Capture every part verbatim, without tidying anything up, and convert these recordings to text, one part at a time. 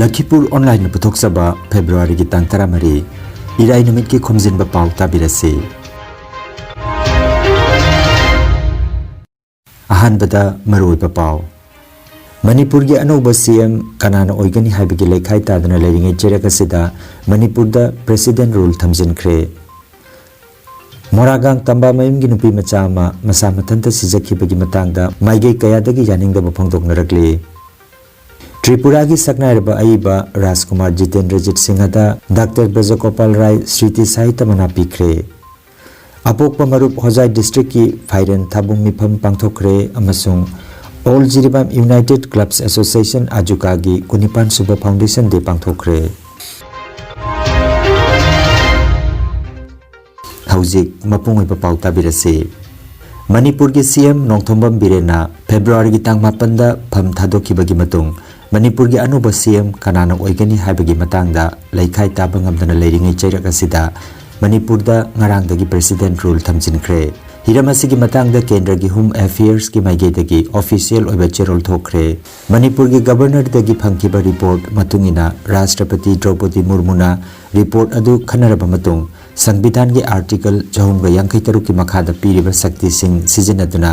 ꯂꯈꯤꯄꯨꯔ ꯑꯣꯟꯂꯥꯏꯟꯅ ꯄꯨꯊꯣꯛꯆꯕ ꯐꯦꯕ꯭ꯔꯨꯋꯥꯔꯤꯒꯤ ꯇꯥꯡ ꯇꯔꯥꯃꯔꯤ, ꯏꯔꯥꯏ ꯅꯨꯃꯤꯠꯀꯤ ꯈꯣꯝꯖꯤꯟꯕ ꯄꯥꯎ ꯇꯥꯕꯤꯔꯁꯤ꯫ ꯑꯍꯥꯟꯕꯗ ꯃꯔꯨꯑꯣꯏꯕ ꯄꯥꯎ꯫ ꯃꯅꯤꯄꯨꯔꯒꯤ ꯑꯅꯧꯕ ꯁꯤ ꯑꯦꯝ ꯀꯅꯥꯅ ꯑꯣꯏꯒꯅꯤ ꯍꯥꯏꯕꯒꯤ ꯂꯩꯈꯥꯏ ꯇꯥꯗꯨꯅ ꯂꯩꯔꯤꯉꯩ ꯆꯩꯔꯛ ꯑꯁꯤꯗ ꯃꯅꯤꯄꯨꯔꯗ President Rule ꯊꯝꯖꯤꯟꯈ꯭ꯔꯦ꯫ ꯃꯣꯔꯥꯒꯥꯡ ꯇꯝꯕꯥꯃꯌꯨꯝꯒꯤ ꯅꯨꯄꯤ ꯃꯆꯥ ꯑꯃ ꯃꯁꯥ ꯃꯊꯟꯇ ꯁꯤꯖꯈꯤꯕꯒꯤ ꯃꯇꯥꯡꯗ ꯃꯥꯏꯀꯩ ꯀꯌꯥꯗꯒꯤ ꯌꯥꯅꯤꯡꯗꯕ ꯐꯣꯡꯗꯣꯛꯅꯔꯛꯂꯤ꯫ ꯇ꯭ꯔꯤꯄꯨꯔꯥꯒꯤ ꯁꯛꯅꯥꯏꯔꯕ ꯑꯏꯕ ꯔꯥꯖꯀꯨꯃꯥꯔ ꯖꯤꯇꯦꯟꯗ꯭ꯔꯖꯤꯠ ꯁꯤꯡꯍꯗ ꯗꯥꯛꯇꯔ ꯕ꯭ꯔꯖꯒꯣꯄꯥꯜ ꯔꯥꯏ ꯁ꯭ꯔꯤꯇꯤ ꯁꯥꯍꯤꯇ꯭ꯌ ꯃꯅꯥ ꯄꯤꯈ꯭ꯔꯦ꯫ ꯑꯄꯣꯛꯄ ꯃꯔꯨꯞ ꯍꯣꯖꯥꯏ ꯗꯤꯁꯇ꯭ꯔꯤꯛꯀꯤ ꯐꯥꯏꯔꯦꯟ ꯊꯥꯕꯨꯡ ꯃꯤꯐꯝ ꯄꯥꯡꯊꯣꯛꯈ꯭ꯔꯦ ꯑꯃꯁꯨꯡ All Jiribam United Clubs Association, ꯑꯖꯨꯀꯥꯒꯤ ꯀꯨꯟꯅꯤꯄꯥꯟ ꯁꯨꯕ Foundation Day ꯄꯥꯡꯊꯣꯛꯈ꯭ꯔꯦ꯫ ꯍꯧꯖꯤꯛ ꯃꯄꯨꯡ ꯑꯣꯏꯕ ꯄꯥꯎ ꯇꯥꯕꯤꯔꯁꯤ꯫ ꯃꯅꯤꯄꯨꯔꯒꯤ ꯁꯤ ꯑꯦꯝ ꯅꯣꯡꯊꯣꯝꯕꯝ ꯕꯤꯔꯦꯟꯅ ꯐꯦꯕ꯭ꯔꯨꯋꯥꯔꯤꯒꯤ ꯇꯥꯡ ꯃꯥꯄꯟꯗ ꯐꯝ ꯊꯥꯗꯣꯛꯈꯤꯕꯒꯤ ꯃꯇꯨꯡ ꯃꯅꯤꯄꯨꯔꯒꯤ ꯑꯅꯧꯕ ꯁꯤ ꯑꯦꯝ ꯀꯅꯥꯅ ꯑꯣꯏꯒꯅꯤ ꯍꯥꯏꯕꯒꯤ ꯃꯇꯥꯡꯗ ꯂꯩꯈꯥꯏ ꯇꯥꯕ ꯉꯝꯗꯅ ꯂꯩꯔꯤꯉꯩ ꯆꯩꯔꯛ ꯑꯁꯤꯗ ꯃꯅꯤꯄꯨꯔꯗ ꯉꯔꯥꯡꯗꯒꯤ President Rule ꯊꯝꯖꯤꯟꯈ꯭ꯔꯦ꯫ ꯍꯤꯔꯝ ꯑꯁꯤꯒꯤ ꯃꯇꯥꯡꯗ ꯀꯦꯟꯗ꯭ꯔꯒꯤ Home Affairsꯀꯤ ꯃꯥꯏꯀꯩꯗꯒꯤ official ꯑꯣꯏꯕ ꯆꯦꯔꯣꯜ ꯊꯣꯛꯈ꯭ꯔꯦ꯫ ꯃꯅꯤꯄꯨꯔꯒꯤ Governorꯗꯒꯤ ꯐꯪꯈꯤꯕ report ꯃꯇꯨꯡ ꯏꯟꯅ ꯔꯥꯁꯇ꯭ꯔꯄꯇꯤ ꯗ꯭ꯔꯧꯄꯗꯤ ꯃꯨꯔꯃꯨꯅ report ꯑꯗꯨ ꯈꯟꯅꯔꯕ ꯃꯇꯨꯡ ꯁꯪꯕꯤꯙꯥꯟꯒꯤ Article ꯆꯍꯨꯝꯒ ꯌꯥꯡꯈꯩ ꯇꯔꯨꯛꯀꯤ ꯃꯈꯥꯗ ꯄꯤꯔꯤꯕ ꯁꯛꯇꯤꯁꯤꯡ ꯁꯤꯖꯤꯟꯅꯗꯨꯅ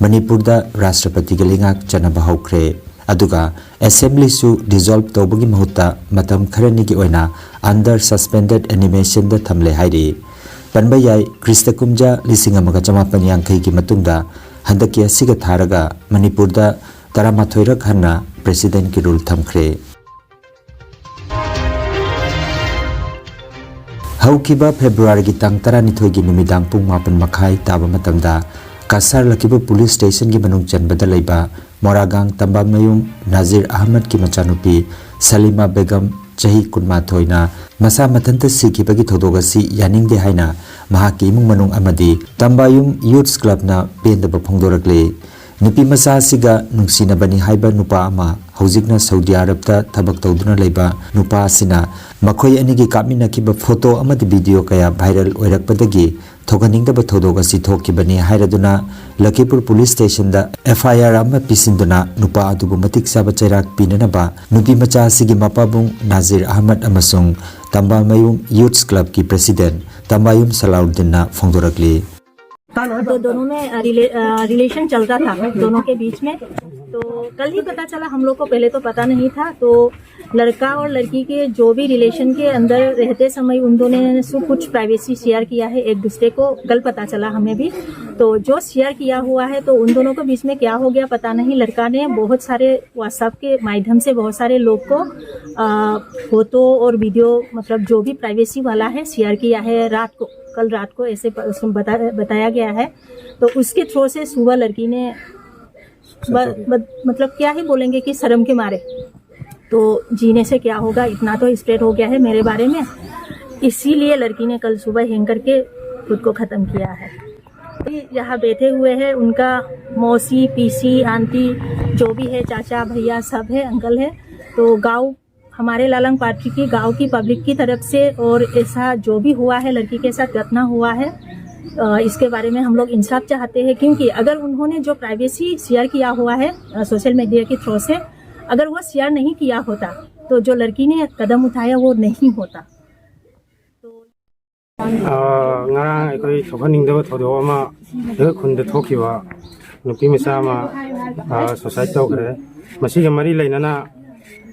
ꯃꯅꯤꯄꯨꯔꯗ ꯔꯥꯁꯇ꯭ꯔꯄꯇꯤꯒ ꯂꯩꯉꯥꯛ ꯆꯠꯅꯕ ꯍꯧꯈ꯭ꯔꯦ꯫ ꯑꯗꯨꯒ Assemblyꯁꯨ dissolve ꯇꯧꯕꯒꯤ ꯃꯍꯨꯠꯇ ꯃꯇꯝ ꯈꯔꯅꯤꯒꯤ ꯑꯣꯏꯅ under suspended animationꯗ ꯊꯝꯂꯦ ꯍꯥꯏꯔꯤ꯫ ꯄꯟꯕ ꯌꯥꯏ, ꯈ꯭ꯔꯤꯁꯇ ꯀꯨꯝꯖꯥ ꯂꯤꯁꯤꯡ ꯑꯃꯒ ꯆꯃꯥꯄꯟ ꯌꯥꯡꯈꯩꯒꯤ ꯃꯇꯨꯡꯗ ꯍꯟꯗꯛꯀꯤ ꯑꯁꯤꯒ ꯊꯥꯔꯒ ꯃꯅꯤꯄꯨꯔꯗ ꯇꯔꯥꯃꯥꯊꯣꯏꯔꯛ ꯍꯟꯅ Presidentꯀꯤ rule ꯊꯝꯈ꯭ꯔꯦ꯫ ꯍꯧꯈꯤꯕ ꯐꯦꯕ꯭ꯔꯨꯋꯥꯔꯤꯒꯤ ꯇꯥꯡ ꯇꯔꯥꯅꯤꯊꯣꯏꯒꯤ ꯅꯨꯃꯤꯗꯥꯡ ꯄꯨꯡ ꯃꯥꯄꯟ ꯃꯈꯥꯏ ꯇꯥꯕ ꯃꯇꯝꯗ ꯀꯁꯥꯔ ꯂꯈꯤꯕꯨ police stationꯒꯤ ꯃꯅꯨꯡ ꯆꯟꯕꯗ ꯂꯩꯕ ꯃꯣꯔꯥꯒꯥꯡ ꯇꯝꯕꯥꯃꯌꯨꯝ ꯅꯥꯖꯤꯔ ꯑꯍꯃꯗꯀꯤ ꯃꯆꯥꯅꯨꯄꯤ ꯁꯂꯤꯃꯥ ꯕꯦꯒꯝ, ꯆꯍꯤ ꯀꯨꯟꯃꯥꯊꯣꯏꯅ ꯃꯁꯥ ꯃꯊꯟꯇ ꯁꯤꯈꯤꯕꯒꯤ ꯊꯧꯗꯣꯛ ꯑꯁꯤ ꯌꯥꯅꯤꯡꯗꯦ ꯍꯥꯏꯅ ꯃꯍꯥꯛꯀꯤ ꯏꯃꯨꯡ ꯃꯅꯨꯡ ꯑꯃꯗꯤ ꯇꯝꯕꯥꯌꯨꯝ Youths Clubꯅ ꯄꯦꯟꯗꯕ ꯐꯣꯡꯗꯣꯔꯛꯂꯤ꯫ ꯅꯨꯄꯤ ꯃꯆꯥ ꯑꯁꯤꯒ ꯅꯨꯡꯁꯤꯅꯕꯅꯤ ꯍꯥꯏꯕ ꯅꯨꯄꯥ ꯑꯃ ꯍꯧꯖꯤꯛꯅ ꯁꯧꯗꯤ ꯑꯔꯕꯇ ꯊꯕꯛ ꯇꯧꯗꯨꯅ ꯂꯩꯕ ꯅꯨꯄꯥ ꯑꯁꯤꯅ ꯃꯈꯣꯏ ꯑꯅꯤꯒꯤ ꯀꯥꯞꯃꯤꯟꯅꯈꯤꯕ ꯐꯣꯇꯣ ꯑꯃꯗꯤ ꯚꯤꯗꯤꯑꯣ ꯀꯌꯥ ꯚꯥꯏꯔꯦꯜ ꯑꯣꯏꯔꯛꯄꯗꯒꯤ ꯊꯣꯛꯍꯟꯅꯤꯡꯗꯕ ꯊꯧꯗꯣꯛ ꯑꯁꯤ ꯊꯣꯛꯈꯤꯕꯅꯤ ꯍꯥꯏꯔꯗꯨꯅ ꯂꯈꯤꯄꯨꯔ ꯄꯨꯂꯤꯁ ꯁ꯭ꯇꯦꯁꯟꯗ ꯑꯦꯐ ꯑꯥꯏ ꯑꯥꯔ ꯑꯃ ꯄꯤꯁꯤꯟꯗꯨꯅ ꯅꯨꯄꯥ ꯑꯗꯨꯕꯨ ꯃꯇꯤꯛ ꯆꯥꯕ ꯆꯩꯔꯥꯛ ꯄꯤꯅꯅꯕ ꯅꯨꯄꯤ ꯃꯆꯥ ꯑꯁꯤꯒꯤ ꯃꯄꯥꯕꯨꯡ ꯅꯥꯖꯤꯔ ꯑꯍꯃꯗ ꯑꯃꯁꯨꯡ ꯇꯝꯕꯥꯃꯌꯨꯝ ꯌꯨꯊꯁ ꯀ꯭ꯂꯕꯀꯤ ꯄ꯭ꯔꯦꯁꯤꯗꯦꯟꯠ ꯇꯝꯕꯥꯌꯨꯝ ꯁꯂꯥꯎꯗꯤꯟꯅ ꯐꯣꯡꯗꯣꯔꯛꯂꯤ꯫ तो दोनों में, अ, रिले-, अ, रिलेशन चलता था दोनों के बीच में। तो कल ही पता चला, हम लोग को पहले तो पता नहीं था। तो लड़का और लड़की के जो भी रिलेशन के अंदर रहते समय उन दोनों ने सु-, कुछ प्राइवेसी शेयर किया है एक दूसरे को, कल पता चला हमें भी। तो जो शेयर किया हुआ है, तो उन दोनों के बीच में क्या हो गया पता नहीं, लड़का ने बहुत सारे WhatsApp के माध्यम से बहुत सारे लोग को, अ, फोटो और वीडियो, मतलब जो भी प्राइवेसी वाला है, शेयर किया है रात को, कल रात को ऐसे प-, उसमें बता-, बताया गया है। तो उसके थ्रू से सुबह लड़की ने ब-, ब-, मतलब क्या ही बोलेंगे कि शर्म के मारे, तो जीने से क्या होगा, इतना तो स्प्रेड हो गया है मेरे बारे में, इसीलिए लड़की ने कल सुबह हैंग करके खुद को ख़त्म किया है। यहाँ बैठे हुए हैं उनका मौसी, पीसी, आंटी, जो भी है, चाचा, भैया, सब है, अंकल है। तो गांव, हमारे लालंग पार्टी की गांव की पब्लिक की तरफ से, और ऐसा जो भी हुआ है, लड़की के साथ घटना हुआ है, अ, इसके बारे में हम लोग इंसाफ चाहते हैं, क्योंकि अगर उन्होंने जो प्राइवेसी शेयर किया हुआ है, अ, सोशल मीडिया के थ्रू से, अगर वो शेयर नहीं किया होता, तो जो लड़की ने कदम उठाया, वो नहीं होता। तो ꯑ, ꯉꯔꯥꯡ ꯑꯩꯈꯣꯏ ꯊꯣꯛꯍꯟꯅꯤꯡꯗꯕ ꯊꯧꯗꯣꯛ ꯑꯃ ꯑꯩꯈꯣꯏ ꯈꯨꯟꯗ ꯊꯣꯛꯈꯤꯕ ꯅꯨꯄꯤ ꯃꯆꯥ ꯑꯃ, ꯑ, ꯁꯨꯁꯥꯏꯠ ꯇꯧꯈ꯭ꯔꯦ꯫ ꯃꯁꯤꯒ ꯃꯔꯤ ꯂꯩꯅꯅ,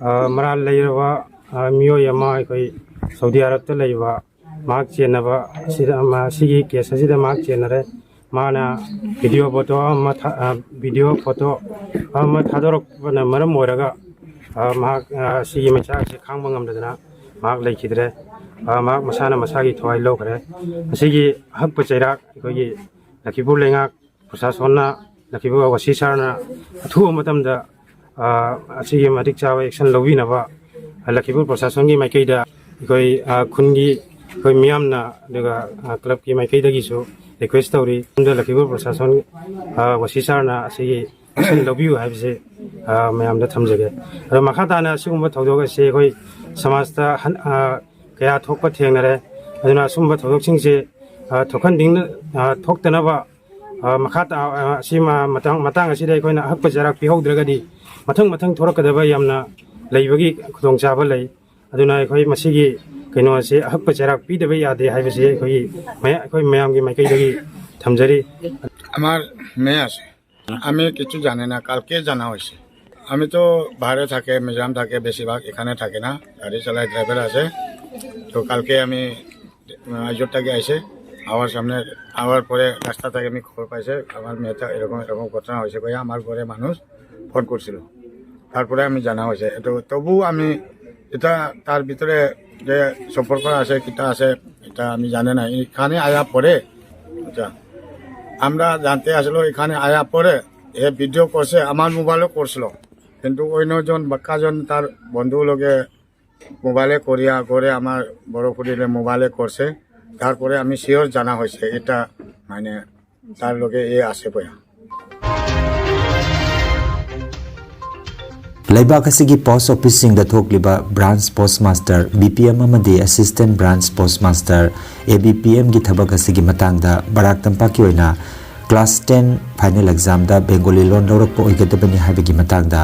ꯑ, ꯃꯔꯥꯜ ꯂꯩꯔꯕ, ꯑ, ꯃꯤꯑꯣꯏ ꯑꯃ ꯑꯩꯈꯣꯏ ꯁꯥꯎꯗꯤ ꯑꯔꯕꯇ ꯂꯩꯕ ꯃꯍꯥꯛ ꯆꯦꯟꯅꯕ ꯑꯁꯤꯗ, ꯃꯁꯤꯒꯤ ꯀꯦꯁ ꯑꯁꯤꯗ ꯃꯍꯥꯛ ꯆꯦꯟꯅꯔꯦ꯫ ꯃꯥꯅ ꯚꯤꯗꯤꯑꯣ ꯐꯣꯇꯣ ꯑꯃ ꯊꯥ-, ꯑ, ꯚꯤꯗꯤꯑꯣ ꯐꯣꯇꯣ ꯑꯃ ꯊꯥꯗꯣꯔꯛꯄꯅ ꯃꯔꯝ ꯑꯣꯏꯔꯒ, ꯑ, ꯃꯍꯥꯛ, ꯑ, ꯑꯁꯤꯒꯤ ꯃꯩꯁꯥꯛ ꯑꯁꯤ ꯈꯥꯡꯕ ꯉꯝꯗꯗꯅ ꯃꯍꯥꯛ ꯂꯩꯈꯤꯗ꯭ꯔꯦ꯫ ꯑ, ꯃꯍꯥꯛ ꯃꯁꯥꯅ ꯃꯁꯥꯒꯤ ꯊꯋꯥꯏ ꯂꯧꯈ꯭ꯔꯦ꯫ ꯃꯁꯤꯒꯤ ꯑꯍꯛꯄ ꯆꯩꯔꯥꯛ ꯑꯩꯈꯣꯏꯒꯤ ꯂꯈꯤꯄꯨꯔ ꯂꯩꯉꯥꯛ ꯄ꯭ꯔꯁꯥꯁꯟꯅ, ꯂꯈꯤꯄꯨꯔ ꯋꯥꯁꯤ ꯁꯥꯔꯅ ꯑꯊꯨꯕ ꯃꯇꯝꯗ, ꯑ, ꯑꯁꯤꯒꯤ ꯃꯇꯤꯛ ꯆꯥꯕ ꯑꯦꯛꯁꯟ ꯂꯧꯕꯤꯅꯕ ꯂꯈꯤꯄꯨꯔ ꯄ꯭ꯔꯁꯥꯁꯟꯒꯤ ꯃꯥꯏꯀꯩꯗ ꯑꯩꯈꯣꯏ, ꯑ, ꯈꯨꯟꯒꯤ ꯑꯩꯈꯣꯏ ꯃꯤꯌꯥꯝꯅ, ꯑꯗꯨꯒ, ꯑ, ꯀ꯭ꯂꯕꯀꯤ ꯃꯥꯏꯀꯩꯗꯒꯤꯁꯨ ꯔꯤꯀ꯭ꯋꯦꯁ ꯇꯧꯔꯤ꯫ ꯁꯣꯝꯗ ꯂꯈꯤꯄꯨꯔ ꯄ꯭ꯔꯁꯥꯁꯟ, ꯑ, ꯋꯥꯁꯤ ꯁꯥꯔꯅ ꯑꯁꯤꯒꯤ ꯑꯦꯛꯁꯟ ꯂꯧꯕꯤꯌꯨ ꯍꯥꯏꯕꯁꯦ, ꯑ, ꯃꯌꯥꯝꯗ ꯊꯝꯖꯒꯦ꯫ ꯑꯗꯣ ꯃꯈꯥ ꯇꯥꯅ ꯑꯁꯤꯒꯨꯝꯕ ꯊꯧꯗꯣꯛ ꯑꯁꯤ ꯑꯩꯈꯣꯏ ꯁꯃꯥꯖꯇ ꯍꯟ-, ꯑ, ꯀꯌꯥ ꯊꯣꯛꯄ ꯊꯦꯡꯅꯔꯦ꯫ ꯑꯗꯨꯅ ꯑꯁꯨꯝꯕ ꯊꯧꯗꯣꯛꯁꯤꯡꯁꯦ, ꯑ, ꯊꯣꯛꯍꯟꯅꯤꯡꯅ-, ꯑ, ꯊꯣꯛꯇꯅꯕ, ꯑ, ꯃꯈꯥ ꯇꯥ-, ꯑ, ꯑꯁꯤ ꯃ-, ꯃꯇꯥꯡ, ꯃꯇꯥꯡ ꯑꯁꯤꯗ ꯑꯩꯈꯣꯏꯅ ꯑꯍꯛꯄ ꯆꯩꯔꯥꯛ ꯄꯤꯍꯧꯗ꯭ꯔꯒꯗꯤ ꯃꯊꯪ ꯃꯊꯪ ꯊꯣꯔꯛꯀꯗꯕ ꯌꯥꯝꯅ ꯂꯩꯕꯒꯤ ꯈꯨꯗꯣꯡꯆꯥꯕ ꯂꯩ꯫ ꯑꯗꯨꯅ ꯑꯩꯈꯣꯏ ꯃꯁꯤꯒꯤ ꯀꯩꯅꯣ ꯑꯁꯤ ꯑꯍꯛꯄ ꯆꯩꯔꯥꯛ ꯄꯤꯗꯕ ꯌꯥꯗꯦ ꯍꯥꯏꯕꯁꯤ ꯑꯩꯈꯣꯏꯒꯤ ꯃꯌꯥ-, ꯑꯩꯈꯣꯏ ꯃꯌꯥꯝꯒꯤ ꯃꯥꯏꯀꯩꯗꯒꯤ ꯊꯝꯖꯔꯤ꯫ আমার মেয়ে আছে। আমি কিছু জানি না, কালকে জানা হয়েছে। আমি তো বাইরে থাকে, মিজোরাম থাকে, বেশিরভাগ এখানে থাকে না, গাড়ি চালায়, ড্রাইভার আছে। তো কালকে আমি আইজোর থেকে আইসে, আমার সামনে, আমার পরে রাস্তা থেকে আমি খবর পাইছে, আমার মেয়েটা এরকম এরকম ঘটনা হয়েছে কইয়া আমার ঘরে মানুষ ফোন করছিল। তারপরে আমি জানা হয়েছে। তো তবু আমি এটা, তার ভিতরে যে সম্পর্ক আছে, কিতা আছে, এটা আমি জানি না। এখানে আয়া পরে, আচ্ছা, আমরা জানতে আসলো, এখানে আয়া পরে এ ভিডিও করছে, আমার মোবাইলও করছিল, কিন্তু অন্যজন বাক্কাজন তার বন্ধু লগে মোবাইলে করিয়া করে আমার বড় খুড়িরে মোবাইলে করছে। তারপরে আমি শিওর জানা হয়েছে এটা, মানে, তার লগে এ আছে বয়া। ꯂꯩꯕꯥꯛ ꯑꯁꯤꯒꯤ ꯄꯣꯁ ꯑꯣꯐꯤꯁꯁꯤꯡꯗ ꯊꯣꯛꯂꯤꯕ branch post master, B P M, ꯑꯃꯗꯤ assistant branch post master, A B P ꯑꯦꯝꯒꯤ ꯊꯕꯛ ꯑꯁꯤꯒꯤ ꯃꯇꯥꯡꯗ ꯕꯔꯥꯛ ꯇꯝꯄꯥꯛꯀꯤ ꯑꯣꯏꯅ ꯀ꯭ꯂꯥꯁ ꯇꯦꯟ ꯐꯥꯏꯅꯦꯜ ꯑꯦꯛꯖꯥꯝꯗ ꯕꯦꯡꯒꯣꯂꯤ ꯂꯣꯟ ꯂꯧꯔꯛꯄ ꯑꯣꯏꯒꯗꯕꯅꯤ ꯍꯥꯏꯕꯒꯤ ꯃꯇꯥꯡꯗ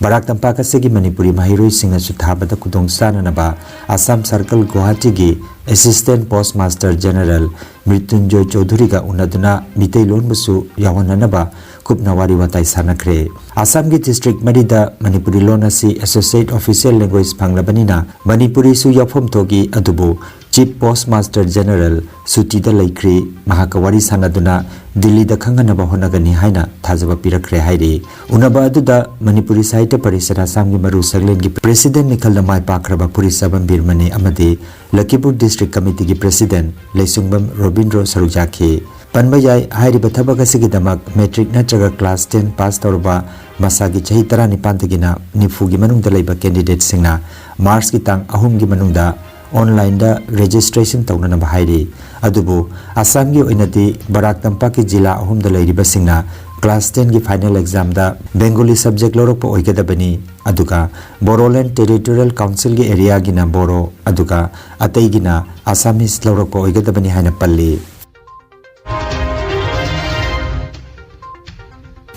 ꯕꯔꯥꯛ ꯇꯝꯄꯥꯛ ꯑꯁꯤꯒꯤ ꯃꯅꯤꯄꯨꯔꯤ ꯃꯍꯩꯔꯣꯏꯁꯤꯡꯅꯁꯨ ꯊꯥꯕꯗ ꯈꯨꯗꯣꯡ ꯆꯥꯅꯅꯕ ꯑꯁꯥꯝ ꯁꯔꯀꯜ ꯒꯨꯋꯥꯍꯥꯇꯤꯒꯤ ꯑꯦꯁꯤꯁꯇꯦꯟ ꯄꯣꯁ ꯃꯥꯁꯇꯔ ꯖꯦꯅꯔꯦꯜ ꯃ꯭ꯔꯤꯇ꯭ꯌꯨꯟꯖꯣꯏ ꯆꯧꯙꯨꯔꯤꯒ ꯎꯅꯗꯨꯅ ꯃꯤꯇꯩꯂꯣꯟꯕꯨꯁꯨ ꯌꯥꯎꯍꯟꯅꯅꯕ ꯀꯨꯞꯅ ꯋꯥꯔꯤ ꯋꯥꯇꯥꯏ ꯁꯥꯟꯅꯈ꯭ꯔꯦ꯫ ꯑꯁꯥꯝꯒꯤ ꯗꯤꯁꯇ꯭ꯔꯤꯛ ꯃꯔꯤꯗ ꯃꯅꯤꯄꯨꯔꯤ ꯂꯣꯟ ꯑꯁꯤ ꯑꯦꯁꯣꯁꯤꯌꯦꯠ ꯑꯣꯐꯤꯁꯤꯌꯦꯜ ꯂꯦꯡꯒ꯭ꯋꯦꯖ ꯐꯪꯂꯕꯅꯤꯅ ꯃꯅꯤꯄꯨꯔꯤꯁꯨ ꯌꯥꯎꯐꯝ ꯊꯣꯛꯏ, ꯑꯗꯨꯕꯨ ꯆꯤꯐ ꯄꯣꯁ ꯃꯥꯁꯇꯔ ꯖꯦꯅꯔꯦꯜ ꯁꯨꯇꯤꯗ ꯂꯩꯈ꯭ꯔꯤ꯫ ꯃꯍꯥꯛꯀ ꯋꯥꯔꯤ ꯁꯥꯟꯅꯗꯨꯅ ꯗꯤꯜꯂꯤꯗ ꯈꯪꯍꯟꯅꯕ ꯍꯣꯠꯅꯒꯅꯤ ꯍꯥꯏꯅ ꯊꯥꯖꯕ ꯄꯤꯔꯛꯈ꯭ꯔꯦ ꯍꯥꯏꯔꯤ꯫ ꯎꯅꯕ ꯑꯗꯨꯗ ꯃꯅꯤꯄꯨꯔꯤ ꯁꯥꯍꯤꯇ꯭ꯌ ꯄꯔꯤꯁꯠ ꯑꯁꯥꯝꯒꯤ ꯃꯔꯨ ꯁꯛꯂꯦꯟꯒꯤ ꯄ꯭ꯔꯦꯁꯤꯗꯦꯟꯠ ꯃꯤꯈꯜꯗ ꯃꯥꯏ ꯄꯥꯛꯈ꯭ꯔꯕ ꯐꯨꯔꯤꯆꯥꯕꯝ ꯕꯤꯔꯃꯅꯤ ꯑꯃꯗꯤ ꯂꯈꯤꯄꯨꯔ ꯗꯤꯁꯇ꯭ꯔꯤꯛ ꯀꯃꯤꯇꯤꯒꯤ ꯄ꯭ꯔꯦꯁꯤꯗꯦꯟꯠ ꯂꯩꯁꯨꯡꯕꯝ ꯔꯣꯕꯤꯟꯗ꯭ꯔꯣ ꯁꯔꯨꯛ ꯌꯥꯈꯤ꯫ ꯄꯟꯕ ꯌꯥꯏ, ꯍꯥꯏꯔꯤꯕ ꯊꯕꯛ ꯑꯁꯤꯒꯤꯗꯃꯛ ꯃꯦꯇ꯭ꯔꯤꯛ ꯅꯠꯇ꯭ꯔꯒ ꯀ꯭ꯂꯥꯁ ꯇꯦꯟ ꯄꯥꯁ ꯇꯧꯔꯕ ꯃꯁꯥꯒꯤ ꯆꯍꯤ ꯇꯔꯥꯅꯤꯄꯥꯟꯗꯒꯤꯅ ꯅꯤꯐꯨꯒꯤ ꯃꯅꯨꯡꯗ ꯂꯩꯕ ꯀꯦꯟꯗꯤꯗꯦꯠꯁꯤꯡꯅ ꯃꯥꯔꯆꯀꯤ ꯇꯥꯡ ꯑꯍꯨꯝꯒꯤ ꯃꯅꯨꯡꯗ ꯑꯣꯟꯂꯥꯏꯟꯗ ꯔꯦꯖꯤꯁꯇ꯭ꯔꯦꯁꯟ ꯇꯧꯅꯅꯕ ꯍꯥꯏꯔꯤ꯫ ꯑꯗꯨꯕꯨ ꯑꯁꯥꯝꯒꯤ ꯑꯣꯏꯅꯗꯤ ꯕꯔꯥꯛ ꯇꯝꯄꯥꯛꯀꯤ ꯖꯤꯂꯥ ꯑꯍꯨꯝꯗ ꯂꯩꯔꯤꯕꯁꯤꯡꯅ class ten ꯒꯤ final exam ꯗ Bengali subject ꯂꯧꯔꯛꯄ ꯑꯣꯏꯒꯗꯕꯅꯤ꯫ ꯑꯗꯨꯒ Bodoland Territorial Council ꯒꯤ area ꯒꯤꯅ ꯕꯣꯔꯣ, ꯑꯗꯨꯒ ꯑꯇꯩꯒꯤꯅ Assamese ꯂꯧꯔꯛꯄ ꯑꯣꯏꯒꯗꯕꯅꯤ ꯍꯥꯏꯅ ꯄꯜꯂꯤ꯫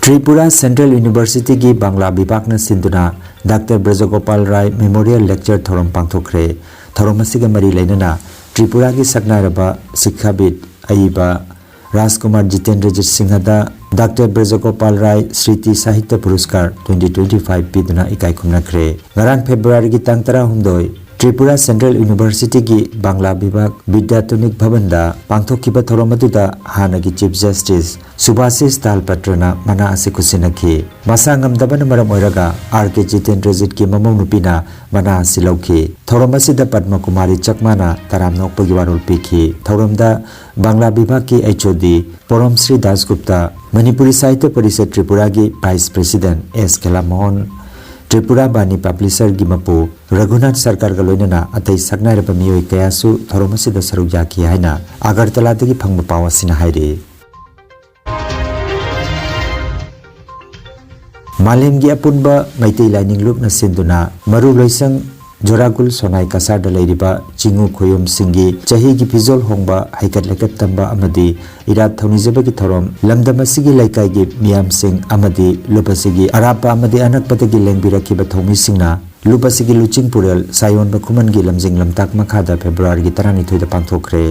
ꯇ꯭ꯔꯤꯄꯨꯔꯥ Central University ꯒꯤ ꯕꯪꯂꯥ ꯕꯤꯚꯥꯒꯅ ꯁꯤꯟꯗꯨꯅ ꯗꯥꯛꯇꯔ ꯕ꯭ꯔꯖꯒꯣꯄꯥꯜ ꯔꯥꯏ Memorial Lecture ꯊꯧꯔꯝ ꯄꯥꯡꯊꯣꯛꯈ꯭ꯔꯦ꯫ ꯊꯧꯔꯝ ꯑꯁꯤꯒ ꯃꯔꯤ ꯂꯩꯅꯅ ꯇ꯭ꯔꯤꯄꯨꯔꯥꯒꯤ ꯁꯛꯅꯥꯏꯔꯕ ꯁꯤꯛꯈꯥꯕꯤꯠ ꯑꯏꯕ ꯔꯥꯖꯀꯨꯃꯥꯔ ꯖꯤꯇꯦꯟꯗ꯭ꯔꯖꯤꯠ ꯁꯤꯡꯍꯗ ꯗꯥꯛꯇꯔ ꯕ꯭ꯔꯖꯒꯣꯄꯥꯜ ꯔꯥꯏ ꯁ꯭ꯔꯤꯇꯤ ꯁꯥꯍꯤꯇ꯭ꯌ ꯄꯨꯔꯁꯀꯥꯔ twenty twenty five ꯄꯤꯗꯨꯅ ꯏꯀꯥꯏ ꯈꯨꯝꯅꯈ꯭ꯔꯦ꯫ ꯉꯔꯥꯡ February ꯒꯤ ꯇꯥꯡ ꯇꯔꯥꯍꯨꯝꯗꯣꯏ, ꯇ꯭ꯔꯤꯄꯨꯔꯥ Central University ꯒꯤ ꯕꯪꯂꯥ ꯕꯤꯚꯥꯒ ꯕꯤꯗ꯭ꯌꯥꯇꯣꯅꯤꯛ ꯚꯕꯟꯗ ꯄꯥꯡꯊꯣꯛꯈꯤꯕ ꯊꯧꯔꯝ ꯑꯗꯨꯗ ꯍꯥꯟꯅꯒꯤ Chief Justice ꯁꯨꯚꯥꯁꯤꯁ ꯇꯥꯜꯄꯇ꯭ꯔꯅ ꯃꯅꯥ ꯑꯁꯤ ꯈꯨꯠꯁꯤꯟꯅꯈꯤ꯫ ꯃꯁꯥ ꯉꯝꯗꯕꯅ ꯃꯔꯝ ꯑꯣꯏꯔꯒ ꯑꯥꯔ ꯀꯦ ꯖꯤꯇꯦꯟꯗ꯭ꯔꯖꯤꯠꯀꯤ ꯃꯃꯧ ꯅꯨꯄꯤꯅ ꯃꯅꯥ ꯑꯁꯤ ꯂꯧꯈꯤ꯫ ꯊꯧꯔꯝ ꯑꯁꯤꯗ ꯄꯗꯃ ꯀꯨꯃꯥꯔꯤ ꯆꯛꯃꯥꯅ ꯇꯔꯥꯝꯅ ꯑꯣꯛꯄꯒꯤ ꯋꯥꯔꯣꯜ ꯄꯤꯈꯤ꯫ ꯊꯧꯔꯝꯗ ꯕꯪꯂꯥ ꯕꯤꯚꯥꯒꯀꯤ H O D ꯄꯣꯔꯣꯝ Shri ꯗꯥꯁꯒꯨꯞꯇ, Manipuri ꯁꯥꯍꯤꯇ꯭ꯌ ꯄꯔꯤꯁꯠ ꯇ꯭ꯔꯤꯄꯨꯔꯥꯒꯤ Vice President ꯑꯦꯁ ꯈꯦꯂꯥꯃꯣꯍꯟ, ꯇ꯭ꯔꯤꯄꯨꯔꯥ ꯕꯥꯅꯤ ꯄꯕ꯭ꯂꯤꯁꯔꯒꯤ ꯃꯄꯨ ꯔꯘꯨꯅꯥꯊ ꯁꯔꯀꯥꯔꯒ ꯂꯣꯏꯅꯅ ꯑꯇꯩ ꯁꯛꯅꯥꯏꯔꯕ ꯃꯤꯑꯣꯏ ꯀꯌꯥꯁꯨ ꯊꯧꯔꯝ ꯑꯁꯤꯗ ꯁꯔꯨꯛ ꯌꯥꯈꯤ ꯍꯥꯏꯅ ꯑꯒꯔꯇꯂꯥꯗꯒꯤ ꯐꯪꯕ ꯄꯥꯎ ꯑꯁꯤꯅ ꯍꯥꯏꯔꯤ꯫ ꯃꯥꯂꯦꯝꯒꯤ ꯑꯄꯨꯟꯕ ꯃꯩꯇꯩ ꯂꯥꯏꯅꯤꯡ ꯂꯨꯞꯅ ꯁꯤꯟꯗꯨꯅ ꯃꯔꯨ ꯂꯣꯏꯁꯪ ꯖꯣꯔꯥꯒꯨꯜ ꯁꯣꯅꯥꯏ ꯀꯁꯥꯔꯗ ꯂꯩꯔꯤꯕ ꯆꯤꯉꯨ ꯈꯣꯌꯨꯝꯁꯤꯡꯒꯤ ꯆꯍꯤꯒꯤ ꯐꯤꯖꯣꯜ ꯍꯣꯡꯕ, ꯍꯩꯀꯠ ꯂꯩꯀꯠ ꯇꯝꯕ ꯑꯃꯗꯤ ꯏꯔꯥꯠ ꯊꯧꯅꯤꯖꯕꯒꯤ ꯊꯧꯔꯝ ꯂꯝꯗꯝ ꯑꯁꯤꯒꯤ ꯂꯩꯀꯥꯏꯒꯤ ꯃꯤꯌꯥꯝꯁꯤꯡ ꯑꯃꯗꯤ ꯂꯨꯞ ꯑꯁꯤꯒꯤ ꯑꯔꯥꯞꯄ ꯑꯃꯗꯤ ꯑꯅꯛꯄꯗꯒꯤ ꯂꯦꯡꯕꯤꯔꯛꯈꯤꯕ ꯊꯧꯃꯤꯁꯤꯡꯅ ꯂꯨꯞ ꯑꯁꯤꯒꯤ ꯂꯨꯆꯤꯡ ꯄꯨꯔꯦꯜ ꯁꯥꯌꯣꯟꯕ ꯈꯨꯃꯟꯒꯤ ꯂꯝꯖꯤꯡ ꯂꯝꯇꯥꯛ ꯃꯈꯥꯗ February ꯒꯤ ꯇꯔꯥꯅꯤꯊꯣꯏꯗ ꯄꯥꯡꯊꯣꯛꯈ꯭ꯔꯦ꯫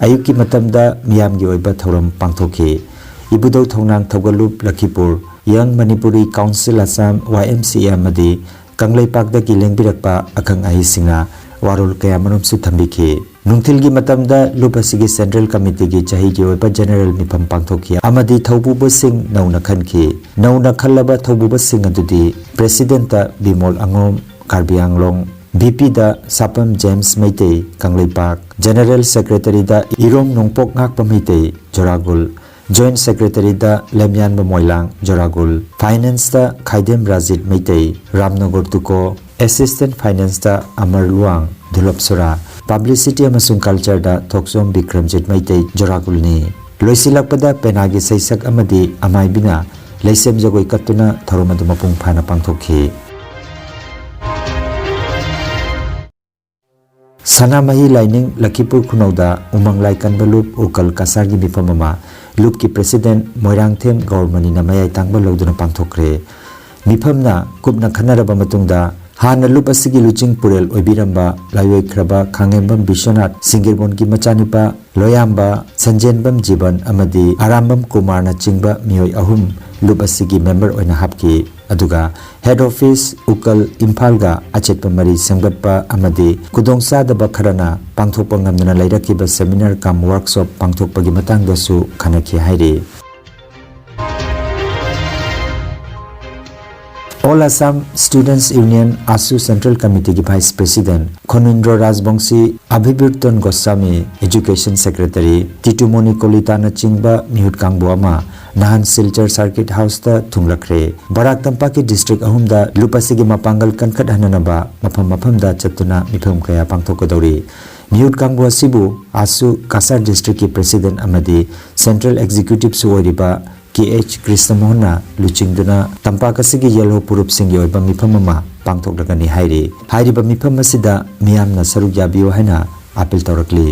ꯑꯌꯨꯛꯀꯤ ꯃꯇꯝꯗ ꯃꯤꯌꯥꯝꯒꯤ ꯑꯣꯏꯕ ꯊꯧꯔꯝ ꯄꯥꯡꯊꯣꯛꯈꯤ꯫ ꯏꯕꯨꯙꯧ ꯊꯧꯅꯥꯡ ꯊꯧꯒꯜꯂꯨꯞ ꯂꯈꯤꯄꯨꯔ, Young Manipuri Council Assam, Y M C A ꯑꯃꯗꯤ ꯀꯪꯂꯩꯄꯥꯛꯇꯒꯤ ꯂꯦꯡꯕꯤꯔꯛꯄ ꯑꯈꯪ ꯑꯍꯩꯁꯤꯡꯅ ꯋꯥꯔꯣꯜ ꯀꯌꯥꯃꯔꯨꯝꯁꯨ ꯊꯝꯕꯤꯈꯤ꯫ ꯅꯨꯡꯊꯤꯜꯒꯤ ꯃꯇꯝꯗ ꯂꯨꯞ ꯑꯁꯤꯒꯤ Central Committee ꯒꯤ ꯆꯍꯤꯒꯤ ꯑꯣꯏꯕ general ꯃꯤꯐꯝ ꯄꯥꯡꯊꯣꯛꯈꯤ ꯑꯃꯗꯤ ꯊꯧꯄꯨꯕꯁꯤꯡ ꯅꯧꯅ ꯈꯟꯈꯤ꯫ ꯅꯧꯅ ꯈꯜꯂꯕ ꯊꯧꯄꯨꯕꯁꯤꯡ ꯑꯗꯨꯗꯤ President ꯕꯤꯃꯣꯜ ꯑꯉꯣꯝ, ꯀꯥꯔꯕꯤ ꯑꯪꯂꯣꯡ, V P ꯗ Sapam James Meitei, Kangleipak, General Secretary ꯗ ꯏꯔꯣꯝ ꯅꯣꯡꯄꯣꯛ ꯉꯥꯛꯄ ꯃꯩꯇꯩ, ꯖꯣꯔꯥꯒꯨꯜ, Joint Secretary ꯗ ꯂꯦꯝꯌꯥꯟꯕ ꯃꯣꯏꯂꯥꯡ, ꯖꯣꯔꯥꯒꯨꯜ, Finance ꯇ ꯈꯥꯏꯗꯦꯝ ꯔꯥꯖꯤꯠ ꯃꯩꯇꯩ, ꯔꯥꯝꯅꯒꯔ ꯇꯨꯀꯣ, Assistant Finance ꯇ ꯑꯃꯔ ꯂꯨꯋꯥꯡ, ꯙꯨꯂꯞꯁꯨꯔꯥ, Publicity ꯑꯃꯁꯨꯡ Culture ꯗ ꯊꯣꯛꯆꯣꯝ ꯕꯤꯀ꯭ꯔꯝꯖꯤꯠ ꯃꯩꯇꯩ, ꯖꯣꯔꯥꯒꯨꯜꯅꯤ꯫ ꯂꯣꯏꯁꯤꯜꯂꯛꯄꯗ ꯄꯦꯅꯥꯒꯤ ꯁꯩꯁꯛ ꯑꯃꯗꯤ ꯑꯃꯥꯏꯕꯤꯅ ꯂꯩꯁꯦꯝ ꯖꯒꯣꯏ ꯀꯠꯇꯨꯅ ꯊꯧꯔꯝ ꯑꯗꯨ ꯃꯄꯨꯡ ꯐꯥꯅ ꯄꯥꯡꯊꯣꯛꯈꯤ꯫ ꯁꯅꯥꯃꯍꯤ ꯂꯥꯏꯅꯤꯡ ꯂꯈꯤꯄꯨꯔ ꯈꯨꯅꯧꯗ ꯎꯃꯪ ꯂꯥꯏ ꯀꯟꯕ ꯂꯨꯞ ꯎꯀꯜ ꯀꯁꯥꯔꯒꯤ ꯃꯤꯐꯝ ꯑꯃ ꯂꯨꯞꯀꯤ president ꯃꯣꯏꯔꯥꯡꯊꯦꯝ ꯒꯧꯔꯃꯅꯤꯅ ꯃꯌꯥꯏ ꯇꯥꯡꯕ ꯂꯧꯗꯨꯅ ꯄꯥꯡꯊꯣꯛꯈ꯭ꯔꯦ꯫ ꯃꯤꯐꯝꯅ ꯀꯨꯞꯅ ꯈꯟꯅꯔꯕ ꯃꯇꯨꯡꯗ ꯍꯥꯟꯅ ꯂꯨꯞ ꯑꯁꯤꯒꯤ ꯂꯨꯆꯤꯡ ꯄꯨꯔꯦꯜ ꯑꯣꯏꯕꯤꯔꯝꯕ ꯂꯥꯏꯑꯣꯏꯈ꯭ꯔꯕ ꯈꯥꯉꯦꯝꯕꯝ ꯕꯤꯁ꯭ꯋꯅꯥꯊ ꯁꯤꯡꯒꯤꯔꯕꯣꯟꯒꯤ ꯃꯆꯥꯅꯨꯄꯥ ꯂꯣꯌꯥꯝꯕ ꯁꯟꯖꯦꯟꯕꯝ ꯖꯤꯕꯟ ꯑꯃꯗꯤ ꯑꯔꯥꯝꯕꯝ ꯀꯨꯃꯥꯔꯅ ꯆꯤꯡꯕ ꯃꯤꯑꯣꯏ ꯑꯍꯨꯝ ꯂꯨꯞ ꯑꯁꯤꯒꯤ member ꯑꯣꯏꯅ ꯍꯥꯞꯈꯤ꯫ ꯑꯗꯨꯒ head office ꯎꯀꯜ ꯏꯝꯐꯥꯜꯒ ꯑꯆꯦꯠꯄ ꯃꯔꯤ ꯁꯦꯝꯒꯠꯄ ꯑꯃꯗꯤ ꯈꯨꯗꯣꯡꯆꯥꯗꯕ ꯈꯔꯅ ꯄꯥꯡꯊꯣꯛꯄ ꯉꯝꯗꯅ ꯂꯩꯔꯛꯈꯤꯕ seminar cum workshop ꯄꯥꯡꯊꯣꯛꯄꯒꯤ ꯃꯇꯥꯡꯗꯁꯨ ꯈꯟꯅꯈꯤ ꯍꯥꯏꯔꯤ꯫ All Assam Students Union, AASU Central Committeeꯒꯤ vice president ꯈꯣꯅꯤꯟꯗ꯭ꯔꯣ ꯔꯥꯖꯕꯪꯁꯤ, ꯑꯚꯤꯕꯤꯔꯇꯟ Goswami, education secretary ꯇꯤꯇꯨꯃꯣꯅꯤ ꯀꯣꯂꯤꯇꯥꯅꯆꯤꯡꯕ ꯃꯤꯍꯨꯠ ꯀꯥꯡꯕꯨ ꯑꯃ ꯅꯍꯥꯟ ꯁꯤꯜꯆꯔ circuit houseꯇ ꯊꯨꯡꯂꯈ꯭ꯔꯦ꯫ ꯕꯔꯥꯛ ꯇꯝꯄꯥꯛꯀꯤ district ꯑꯍꯨꯝꯗ ꯂꯨꯞ ꯑꯁꯤꯒꯤ ꯃꯄꯥꯡꯒꯜ ꯀꯟꯈꯠꯍꯟꯅꯅꯕ ꯃꯐꯝ ꯃꯐꯝꯗ ꯆꯠꯇꯨꯅ ꯃꯤꯐꯝ ꯀꯌꯥ ꯄꯥꯡꯊꯣꯛꯀꯗꯧꯔꯤ꯫ ꯃꯤꯍꯨꯠ ꯀꯥꯡꯕꯨ ꯑꯁꯤꯕꯨ AASU ꯀꯁꯥꯔ districtꯀꯤ president ꯑꯃꯗꯤ central executiveꯁꯨ ꯑꯣꯏꯔꯤꯕ ꯀꯦ ꯑꯩꯆ ꯀ꯭ꯔꯤꯁꯅꯃꯣꯍꯟꯅ ꯂꯨꯆꯤꯡꯗꯨꯅ ꯇꯝꯄꯥꯛ ꯑꯁꯤꯒꯤ ꯌꯦꯜꯍꯧ ꯐꯨꯔꯨꯞꯁꯤꯡꯒꯤ ꯑꯣꯏꯕ ꯃꯤꯐꯝ ꯑꯃ ꯄꯥꯡꯊꯣꯛꯂꯒꯅꯤ ꯍꯥꯏꯔꯤ꯫ ꯍꯥꯏꯔꯤꯕ ꯃꯤꯐꯝ ꯑꯁꯤꯗ ꯃꯤꯌꯥꯝꯅ ꯁꯔꯨꯛ ꯌꯥꯕꯤꯌꯨ ꯍꯥꯏꯅ appeal ꯇꯧꯔꯛꯂꯤ꯫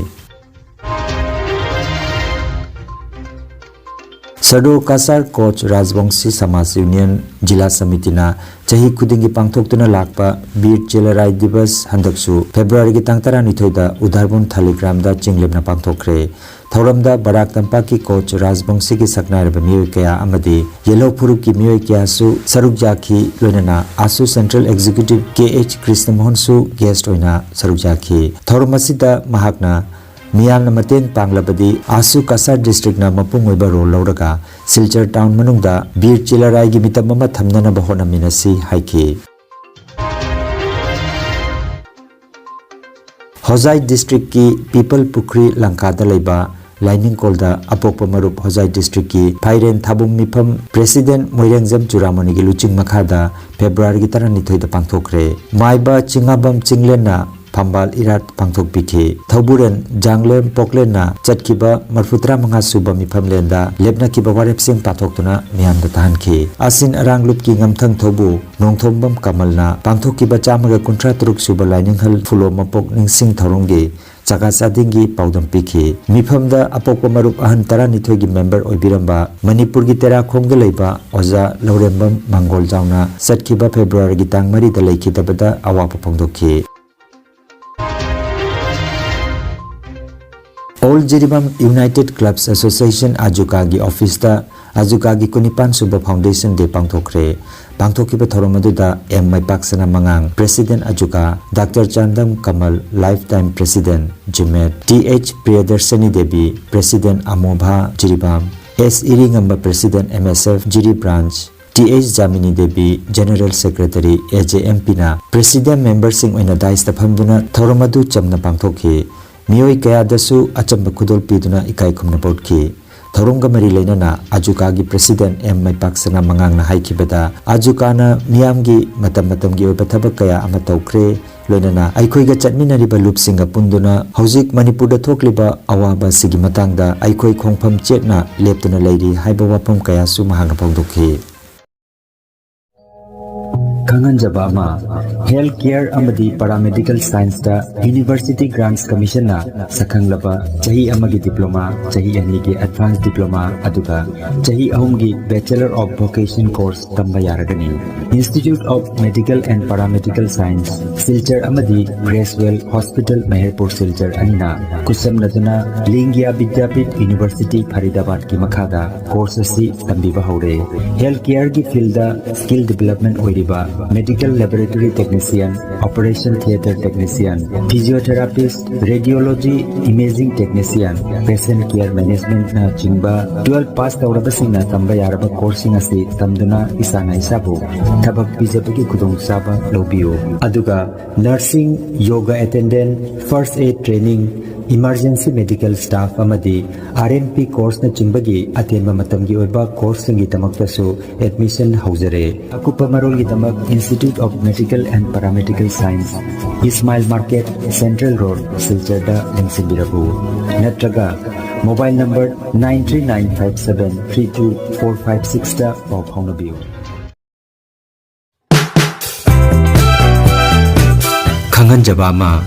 ꯁꯗꯣ ꯀꯁꯥꯔ ꯀꯣꯆ ꯔꯥꯖꯕꯪꯁꯤ ꯁꯃꯥꯖ ꯌꯨꯅꯤꯌꯟ ꯖꯤꯂꯥ ꯁꯃꯤꯇꯤꯅ ꯆꯍꯤ ꯈꯨꯗꯤꯡꯒꯤ ꯄꯥꯡꯊꯣꯛꯇꯨꯅ ꯂꯥꯛꯄ ꯕꯤꯔ ꯆꯤꯂꯥꯔꯥꯏ ꯗꯤꯕꯁ ꯍꯟꯗꯛꯁꯨ ꯐꯦꯕ꯭ꯔꯨꯋꯥꯔꯤꯒꯤ ꯇꯥꯡ ꯇꯔꯥꯅꯤꯊꯣꯏꯗ ꯎꯗꯥꯔꯕꯨꯟ ꯊꯥꯂꯤꯒ꯭ꯔꯥꯝꯗ ꯆꯤꯡꯂꯦꯝꯅ ꯄꯥꯡꯊꯣꯛꯈ꯭ꯔꯦ꯫ ꯊꯧꯔꯝꯗ ꯕꯔꯥꯛ ꯇꯝꯄꯥꯛꯀꯤ ꯀꯣꯆ ꯔꯥꯖꯕꯪꯁꯤꯒꯤ ꯁꯛꯅꯥꯏꯔꯕ ꯃꯤꯑꯣꯏ ꯀꯌꯥ ꯑꯃꯗꯤ ꯌꯦꯜꯍꯧ ꯐꯨꯔꯨꯞꯀꯤ ꯃꯤꯑꯣꯏ ꯀꯌꯥꯁꯨ ꯁꯔꯨꯛ ꯌꯥꯈꯤ꯫ ꯂꯣꯏꯅꯅ AASU Central Executive ꯀꯦ ꯑꯩꯆ ꯀ꯭ꯔꯤꯁꯅꯃꯣꯍꯟꯁꯨ guest ꯑꯣꯏꯅ ꯁꯔꯨꯛ ꯌꯥꯈꯤ꯫ ꯊꯧꯔꯝ ꯑꯁꯤꯗ ꯃꯍꯥꯛꯅ ꯃꯤꯌꯥꯝꯅ ꯃꯇꯦꯡ ꯄꯥꯡꯂꯕꯗꯤ AASU ꯀꯁꯥꯔ districtꯅ ꯃꯄꯨꯡ ꯑꯣꯏꯕ role ꯂꯧꯔꯒ ꯁꯤꯜꯆꯔ town ꯃꯅꯨꯡꯗ ꯕꯤꯔ ꯆꯤꯂꯥꯔꯥꯏꯒꯤ ꯃꯤꯇꯝ ꯑꯃ ꯊꯝꯅꯅꯕ ꯍꯣꯠꯅꯃꯤꯟꯅꯁꯤ ꯍꯥꯏꯈꯤ꯫ ꯍꯣꯖꯥꯏ districtꯀꯤ ꯄꯤꯄꯜ ꯄꯨꯈ꯭ꯔꯤ ꯂꯪꯀꯥꯗ ꯂꯩꯕ ꯂꯥꯏꯅꯤꯡꯀꯣꯜꯗ ꯑꯄꯣꯛꯄ ꯃꯔꯨꯞ ꯍꯣꯖꯥꯏ districtꯀꯤ ꯐꯥꯏꯔꯦꯟ ꯊꯥꯕꯨꯡ ꯃꯤꯐꯝ president ꯃꯣꯏꯔꯦꯡꯖꯝ ꯆꯨꯔꯥꯃꯅꯤꯒꯤ ꯂꯨꯆꯤꯡ ꯃꯈꯥꯗ ꯐꯦꯕ꯭ꯔꯨꯋꯥꯔꯤꯒꯤ ꯇꯔꯥꯅꯤꯊꯣꯏꯗ ꯄꯥꯡꯊꯣꯛꯈ꯭ꯔꯦ꯫ ꯃꯥꯏꯕ ꯆꯤꯉꯥꯕꯝ ꯆꯤꯡꯂꯦꯟꯅ ꯐꯝꯕꯥꯜ ꯏꯔꯥꯠ ꯄꯥꯡꯊꯣꯛꯄꯤꯈꯤ꯫ ꯊꯧꯕꯨꯔꯦꯟ ꯖꯥꯡꯂꯦꯝ ꯄꯣꯛꯂꯦꯟꯅ ꯆꯠꯈꯤꯕ ꯃꯔꯐꯨꯇꯔꯥ ꯃꯉꯥ ꯁꯨꯕ ꯃꯤꯐꯝꯂꯦꯟꯗ ꯂꯦꯞꯅꯈꯤꯕ ꯋꯥꯔꯦꯞꯁꯤꯡ ꯄꯥꯊꯣꯛꯇꯨꯅ ꯃꯤꯌꯥꯝꯗ ꯇꯥꯍꯟꯈꯤ꯫ ꯑꯁꯤꯟ ꯑꯔꯥꯡ ꯂꯨꯞꯀꯤ ꯉꯝꯊꯪ ꯊꯧꯕꯨ ꯅꯣꯡꯊꯣꯝꯕꯝ ꯀꯃꯜꯅ ꯄꯥꯡꯊꯣꯛꯈꯤꯕ ꯆꯥꯝꯃꯒ ꯀꯨꯟꯊ꯭ꯔꯥ ꯇꯔꯨꯛ ꯁꯨꯕ ꯂꯥꯏꯅꯤꯡꯍꯜ ꯐꯨꯂꯣ ꯃꯄꯣꯛ ꯅꯤꯡꯁꯤꯡ ꯊꯧꯔꯝꯒꯤ ꯆꯥꯒꯥ ꯆꯥꯗꯤꯡꯒꯤ ꯄꯥꯎꯗꯝ ꯄꯤꯈꯤ꯫ ꯃꯤꯐꯝꯗ ꯑꯄꯣꯛꯄ ꯃꯔꯨꯞ ꯑꯍꯟ ꯇꯔꯥꯅꯤꯊꯣꯏꯒꯤ ꯃꯦꯝꯕꯔ ꯑꯣꯏꯕꯤꯔꯝꯕ ꯃꯅꯤꯄꯨꯔꯒꯤ ꯇꯦꯔꯥꯈꯣꯡꯗ ꯂꯩꯕ ꯑꯣꯖꯥ ꯂꯧꯔꯦꯝꯕꯝ ꯃꯥꯡꯒꯣꯜꯖꯥꯎꯅ ꯆꯠꯈꯤꯕ ꯐꯦꯕ꯭ꯔꯨꯋꯥꯔꯤꯒꯤ ꯇꯥꯡ ꯃꯔꯤꯗ ꯂꯩꯈꯤꯗꯕꯗ ꯑꯋꯥꯕ ꯐꯣꯡꯗꯣꯛꯈꯤ꯫ All Jiribam United Clubs Association ꯑꯖꯨꯀꯥꯒꯤ ꯑꯣꯐꯤꯁꯇ ꯑꯖꯨꯀꯥꯒꯤ ꯀꯨꯟꯅꯤꯄꯥꯟ ꯁꯨꯕ ꯐꯥꯎꯟꯗꯦꯁꯟ ꯗꯦ ꯄꯥꯡꯊꯣꯛꯈ꯭ꯔꯦ꯫ ꯄꯥꯡꯊꯣꯛꯈꯤꯕ ꯊꯧꯔꯝ ꯑꯗꯨꯗ ꯑꯦꯝ ꯃꯩꯄꯥꯛꯁꯅꯥ ꯃꯉꯥꯡ, ꯄ꯭ꯔꯦꯁꯤꯗꯦꯟ ꯑꯖꯨꯀꯥ, doctor Chandam Kamal, lifetime president, Jimet, T H Priyadarshini Devi, president ꯑꯃꯣꯚꯥ Jiribam, S Iringamba, president M S F Jiri branch, T H Jamini Devi, general secretary, A J M ꯄꯤꯅ ꯄ꯭ꯔꯦꯁꯤꯗꯦꯟ ꯃꯦꯝꯕꯔꯁꯤꯡ ꯑꯣꯏꯅ ꯗꯥꯏꯁꯇ ꯐꯝꯗꯨꯅ ꯊꯧꯔꯝ ꯑꯗꯨ ꯆꯝꯅ ꯄꯥꯡꯊꯣꯛꯈꯤ꯫ ꯃꯤꯑꯣꯏ ꯀꯌꯥꯗꯁꯨ ꯑꯆꯝꯕ ꯈꯨꯗꯣꯜ ꯄꯤꯗꯨꯅ ꯏꯀꯥꯏ ꯈꯨꯝꯅꯕ ꯎꯠꯈꯤ꯫ ꯊꯧꯔꯝꯒ ꯃꯔꯤ ꯂꯩꯅꯅ ꯑꯖꯨꯀꯥꯒꯤ ꯄ꯭ꯔꯦꯁꯤꯗꯦꯟ ꯑꯦꯝ ꯃꯩꯄꯥꯛꯁꯅꯥ ꯃꯉꯥꯡꯅ ꯍꯥꯏꯈꯤꯕꯗ, ꯑꯖꯨꯀꯥꯅ ꯃꯤꯌꯥꯝꯒꯤ ꯃꯇꯝ ꯃꯇꯝꯒꯤ ꯑꯣꯏꯕ ꯊꯕꯛ ꯀꯌꯥ ꯑꯃ ꯇꯧꯈ꯭ꯔꯦ, ꯂꯣꯏꯅꯅ ꯑꯩꯈꯣꯏꯒ ꯆꯠꯃꯤꯟꯅꯔꯤꯕ ꯂꯨꯞꯁꯤꯡꯒ ꯄꯨꯟꯗꯨꯅ ꯍꯧꯖꯤꯛ ꯃꯅꯤꯄꯨꯔꯗ ꯊꯣꯛꯂꯤꯕ ꯑꯋꯥꯕ ꯑꯁꯤꯒꯤ ꯃꯇꯥꯡꯗ ꯑꯩꯈꯣꯏ ꯈꯣꯡꯐꯝ ꯆꯦꯠꯅ ꯂꯦꯞꯇꯨꯅ ꯂꯩꯔꯤ ꯍꯥꯏꯕ ꯋꯥꯐꯝ ꯀꯌꯥꯁꯨ ꯃꯍꯥꯛꯅ ꯐꯣꯡꯗꯣꯛꯈꯤ꯫ ꯈꯪꯍꯟꯖꯕ ꯑꯃ, ꯍꯦꯜꯊ ꯀꯦꯌꯔ ꯑꯃꯗꯤ ꯄꯦꯔꯥꯃꯦꯗꯤꯀꯦꯜ ꯁꯥꯏꯟꯁꯇ ꯌꯨꯅꯤꯚꯔꯁꯤꯇꯤ ꯒ꯭ꯔꯥꯟꯠꯁ ꯀꯃꯤꯁꯟꯅ ꯁꯛꯈꯪꯂꯕ ꯆꯍꯤ ꯑꯃꯒꯤ ꯗꯤꯄ꯭ꯂꯣꯃꯥ, ꯆꯍꯤ ꯑꯅꯤꯒꯤ ꯑꯦꯗꯚꯥꯟꯁ ꯗꯤꯄ꯭ꯂꯣꯃꯥ, ꯑꯗꯨꯒ ꯆꯍꯤ ꯑꯍꯨꯝꯒꯤ ꯕꯦꯆꯂꯔ ꯑꯣꯐ ꯚꯣꯀꯦꯁꯟ ꯀꯣꯔꯁ ꯇꯝꯕ ꯌꯥꯔꯒꯅꯤ꯫ Institute of Medical and Paramedical Science, Silchar ꯑꯃꯗꯤ ꯒ꯭ꯔꯦꯁꯋꯦꯜ ꯍꯣꯁꯄꯤꯇꯥꯜ ꯃꯦꯍꯔꯄꯨꯔ ꯁꯤꯜꯆꯔ ꯑꯅꯤꯅ ꯈꯨꯠꯁꯝꯅꯗꯨꯅ ꯂꯤꯡꯒ꯭ꯌꯥ ꯕꯤꯗ꯭ꯌꯥꯄꯤꯊ ꯌꯨꯅꯤꯚꯔꯁꯤꯇꯤ ꯐꯔꯤꯗꯥꯕꯥꯗꯀꯤ ꯃꯈꯥꯗ ꯀꯣꯔꯁ ꯑꯁꯤ ꯇꯝꯕꯤꯕ ꯍꯧꯔꯦ꯫ ꯍꯦꯜꯊ ꯀꯦꯌꯔꯒꯤ ꯐꯤꯜꯗ ꯁ꯭ꯀꯤꯜ ꯗꯤꯚꯦꯂꯞꯃꯦꯟ ꯑꯣꯏꯔꯤꯕ medical laboratory technician, operation theatre technician, physiotherapist, radiology, imaging technician, patient care ꯃꯦꯅꯦꯖꯃꯦꯟꯠꯅꯆꯤꯡꯕ ꯇꯨꯋꯦꯜꯐ ꯄꯥꯁ ꯇꯧꯔꯕꯁꯤꯡꯅ ꯇꯝꯕ ꯌꯥꯔꯕ ꯀꯣꯔꯁꯁꯤꯡ ꯑꯁꯤ ꯇꯝꯗꯨꯅ ꯏꯁꯥꯅ ꯏꯁꯥꯕꯨ ꯊꯕꯛ ꯄꯤꯖꯕꯒꯤ ꯈꯨꯗꯣꯡꯆꯥꯕ ꯂꯧꯕꯤꯌꯨ꯫ ꯑꯗꯨꯒ ꯅꯔꯁꯤꯡ, ꯌꯣꯒꯥ ꯑꯦꯇꯦꯟꯗꯦꯟꯠ, ꯐꯥꯔꯁꯠ ꯑꯦꯗ ꯇ꯭ꯔꯦꯅꯤꯡ, Emergency medical staff ꯑꯃꯗꯤ R N P courseꯅꯆꯤꯡꯕꯒꯤ ꯑꯇꯦꯟꯕ ꯃꯇꯝꯒꯤ ꯑꯣꯏꯕ courseꯁꯤꯡꯒꯤꯗꯃꯛꯇꯁꯨ admission ꯍꯧꯖꯔꯦ꯫ ꯑꯀꯨꯞꯄ ꯃꯔꯣꯜꯒꯤꯗꯃꯛ Institute of Medical and Paramedical Science, Ismail Market, Central Road, ꯁꯤꯜꯆꯔꯗ ꯂꯦꯡꯁꯤꯟꯕꯤꯔꯛꯎ꯫ ꯅꯠꯇ꯭ꯔꯒ mobile number nine three nine five seven three two four five sixꯇ ꯄꯥꯎ ꯐꯥꯎꯅꯕꯤꯌꯨ꯫ ꯈꯪꯍꯟꯖꯕ ꯑꯃ,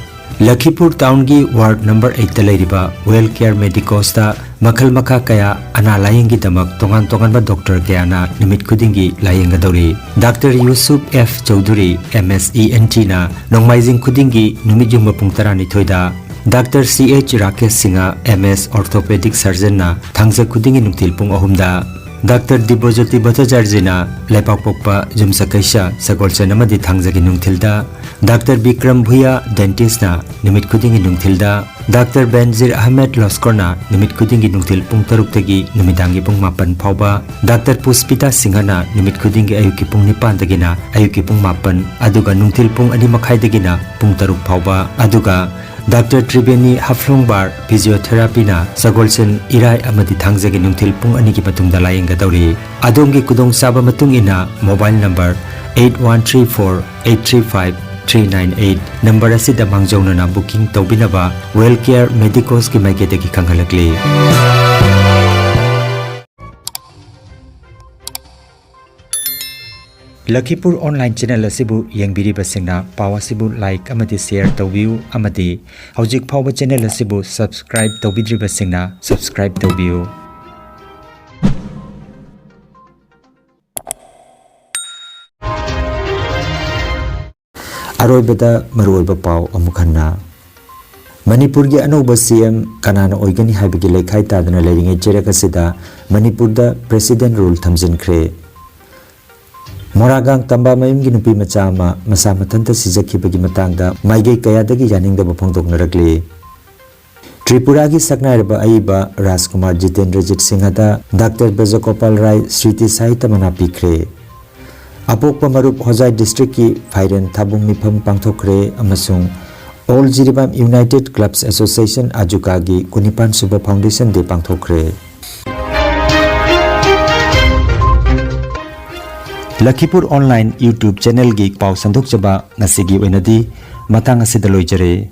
ꯂꯈꯤꯄꯨꯔ townꯒꯤ ward number eightꯇ ꯂꯩꯔꯤꯕ Well Care Medicosꯇ ꯃꯈꯜ ꯃꯈꯥ ꯀꯌꯥ ꯑꯅꯥ ꯂꯥꯌꯦꯡꯒꯤꯗꯃꯛ ꯇꯣꯉꯥꯟ ꯇꯣꯉꯥꯟꯕ doctor ꯀꯌꯥꯅ ꯅꯨꯃꯤꯠ ꯈꯨꯗꯤꯡꯒꯤ ꯂꯥꯌꯦꯡꯒꯗꯧꯔꯤ꯫ Doctor Yusuf F Chaudhuri, M S E N Tꯅ ꯅꯣꯡꯃꯥꯏꯖꯤꯡ ꯈꯨꯗꯤꯡꯒꯤ ꯅꯨꯃꯤꯠ ꯌꯨꯡꯕ ꯄꯨꯡ ꯇꯔꯥꯅꯤꯊꯣꯏꯗ, Doctor C H Rakesh Singh, M S Orthopedic Surgeonꯅ ꯊꯥꯡꯖ ꯈꯨꯗꯤꯡꯒꯤ ꯅꯨꯡꯊꯤꯜ ꯄꯨꯡ ꯑꯍꯨꯝꯗ, Doctor ꯗꯤꯕ꯭ꯔꯣꯖꯣꯇꯤ ꯚꯠꯇꯥꯆꯥꯔꯖꯤꯅ ꯂꯩꯄꯥꯛꯄꯣꯛꯄ, ꯌꯨꯝꯁꯀꯩꯁ, ꯁꯒꯣꯜꯁꯦꯟ ꯑꯃꯗꯤ ꯊꯥꯡꯖꯒꯤ ꯅꯨꯡꯊꯤꯜꯗ, Doctor ꯕꯤꯀ꯭ꯔꯝ ꯚꯨꯌꯥ, dentistꯅ ꯅꯨꯃꯤꯠ ꯈꯨꯗꯤꯡꯒꯤ ꯅꯨꯡꯊꯤꯜꯗ, Doctor ꯕꯦꯟꯖꯤꯔ ꯑꯍꯃꯦꯗ ꯂꯣꯁꯀꯣꯔꯅ ꯅꯨꯃꯤꯠ ꯈꯨꯗꯤꯡꯒꯤ ꯅꯨꯡꯊꯤꯜ ꯄꯨꯡ ꯇꯔꯨꯛꯇꯒꯤ ꯅꯨꯃꯤꯗꯥꯡꯒꯤ ꯄꯨꯡ ꯃꯥꯄꯟ ꯐꯥꯎꯕ, Doctor ꯄꯨꯁꯄꯤꯇꯥ ꯁꯤꯡꯍꯅ ꯅꯨꯃꯤꯠ ꯈꯨꯗꯤꯡꯒꯤ ꯑꯌꯨꯛꯀꯤ ꯄꯨꯡ ꯅꯤꯄꯥꯟꯗꯒꯤꯅ ꯑꯌꯨꯛꯀꯤ ꯄꯨꯡ ꯃꯥꯄꯟ, ꯑꯗꯨꯒ ꯅꯨꯡꯊꯤꯜ ꯄꯨꯡ ꯑꯅꯤ ꯃꯈꯥꯏꯗꯒꯤꯅ ꯄꯨꯡ ꯇꯔꯨꯛ ꯐꯥꯎꯕ, ꯑꯗꯨꯒ Doctor ꯇ꯭ꯔꯤꯕꯦꯅꯤ ꯍꯐ꯭ꯂꯣꯡꯕꯥꯔ Physiotherapyꯅ ꯁꯒꯣꯜꯁꯦꯟ, ꯏꯔꯥꯏ ꯑꯃꯗꯤ ꯊꯥꯡꯖꯒꯤ ꯅꯨꯡꯊꯤꯜ ꯄꯨꯡ ꯑꯅꯤꯒꯤ ꯃꯇꯨꯡꯗ ꯂꯥꯌꯦꯡꯒꯗꯧꯔꯤ꯫ ꯑꯗꯣꯝꯒꯤ ꯈꯨꯗꯣꯡꯆꯥꯕ ꯃꯇꯨꯡ ꯏꯟꯅ mobile number eight one three four eight three five three nine eight number ꯑꯁꯤꯗ ꯃꯥꯡꯖꯧꯅꯅ booking ꯇꯧꯕꯤꯅꯕ Well Care Medicosꯀꯤ ꯃꯥꯏꯀꯩꯗꯒꯤ ꯈꯪꯍꯜꯂꯛꯂꯤ꯫ ꯂꯈꯤꯄꯨꯔ online channel ꯑꯁꯤꯕꯨ ꯌꯦꯡꯕꯤꯔꯤꯕꯁꯤꯡꯅ ꯄꯥꯎ ꯑꯁꯤꯕꯨ like ꯑꯃꯗꯤ share ꯇꯧꯕꯤꯌꯨ, ꯑꯃꯗꯤ ꯍꯧꯖꯤꯛ ꯐꯥꯎꯕ channel ꯑꯁꯤꯕꯨ subscribe ꯇꯧꯕꯤꯗ꯭ꯔꯤꯕꯁꯤꯡꯅ subscribe ꯇꯧꯕꯤꯌꯨ꯫ ꯑꯔꯣꯏꯕꯗ ꯃꯔꯨꯑꯣꯏꯕ ꯄꯥꯎ ꯑꯃꯨꯛ ꯍꯟꯅ꯫ ꯃꯅꯤꯄꯨꯔꯒꯤ ꯑꯅꯧꯕ C M ꯀꯅꯥꯅ ꯑꯣꯏꯒꯅꯤ ꯍꯥꯏꯕꯒꯤ ꯂꯩꯈꯥꯏ ꯇꯥꯗꯅ ꯂꯩꯔꯤꯉꯩ ꯆꯩꯔꯛ ꯑꯁꯤꯗ ꯃꯅꯤꯄꯨꯔꯗ President Rule ꯊꯝꯖꯤꯟꯈ꯭ꯔꯦ꯫ ꯃꯣꯔꯥꯒꯥꯡ ꯇꯝꯕꯥꯃꯌꯨꯝꯒꯤ ꯅꯨꯄꯤ ꯃꯆꯥ ꯑꯃ ꯃꯁꯥ ꯃꯊꯟꯇ ꯁꯤꯖꯈꯤꯕꯒꯤ ꯃꯇꯥꯡꯗ ꯃꯥꯏꯀꯩ ꯀꯌꯥꯗꯒꯤ ꯌꯥꯅꯤꯡꯗꯕ ꯐꯣꯡꯗꯣꯛꯅꯔꯛꯂꯤ꯫ ꯇ꯭ꯔꯤꯄꯨꯔꯥꯒꯤ ꯁꯛꯅꯥꯏꯔꯕ ꯑꯏꯕ ꯔꯥꯖꯀꯨꯃꯥꯔ ꯖꯤꯇꯦꯟꯗ꯭ꯔꯖꯤꯠ ꯁꯤꯡꯍꯗ Doctor ꯕ꯭ꯔꯖꯒꯣꯄꯥꯜ ꯔꯥꯏ ꯁ꯭ꯔꯤꯇꯤ ꯁꯥꯍꯤꯇ꯭ꯌ ꯃꯅꯥ ꯄꯤꯈ꯭ꯔꯦ꯫ ꯑꯄꯣꯛꯄ ꯃꯔꯨꯞ ꯍꯣꯖꯥꯏ districtꯀꯤ ꯐꯥꯏꯔꯦꯟ ꯊꯥꯕꯨꯡ ꯃꯤꯐꯝ ꯄꯥꯡꯊꯣꯛꯈ꯭ꯔꯦ ꯑꯃꯁꯨꯡ All Jiribam United Clubs Association, ꯑꯖꯨꯀꯥꯒꯤ ꯀꯨꯟꯅꯤꯄꯥꯟ ꯁꯨꯕ Foundation Day ꯄꯥꯡꯊꯣꯛꯈ꯭ꯔꯦ꯫ ꯂꯈꯤꯄꯨꯔ online YouTube channelꯒꯤ ꯄꯥꯎ ꯁꯟꯗꯣꯛꯆꯕ ꯉꯁꯤꯒꯤ ꯑꯣꯏꯅꯗꯤ ꯃꯇꯥꯡ ꯑꯁꯤꯗ ꯂꯣꯏꯖꯔꯦ꯫